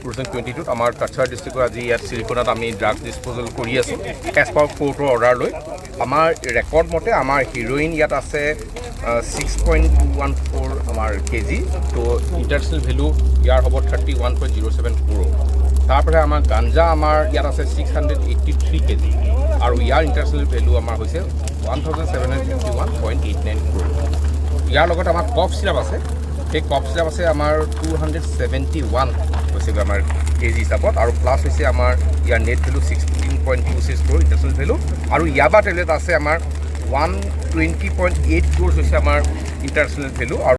2022ত আমাৰ কাছাৰ ডিষ্ট্ৰিক্টৰ আজি ইয়াত চিৰিকোনাত আমি ড্ৰাগছ ডিছপ'জেল কৰি আছোঁ এজ পাৰ কোৰ্টৰ অৰ্ডাৰ লৈ। আমাৰ ৰেকৰ্ড মতে আমাৰ হিৰ'ইন ইয়াত আছে 6.214 আমাৰ কেজি। ত' ইণ্টাৰনেশ্যনেল ভেলু ইয়াৰ হ'ব 31.07 crore। তাৰপৰা আমাৰ গাঞ্জা আমাৰ ইয়াত আছে 683 kg আৰু ইয়াৰ ইণ্টাৰনেশ্যনেল ভেলু আমাৰ হৈছে 1751.89 crore। ইয়াৰ লগত আমাৰ কফ চিৰাপ আছে। সেই কফ চিৰাপ আছে আমাৰ 271 হৈছেগৈ আমাৰ কেজি হিচাপত আৰু প্লাছ হৈছে আমাৰ ইয়াৰ net value 16.26 crore international value। আৰু ইয়াবা টেবলেট আছে আমাৰ 120.8 ক্ৰ'ৰ হৈছে আমাৰ ইণ্টাৰনেশ্যনেল ভেলু আৰু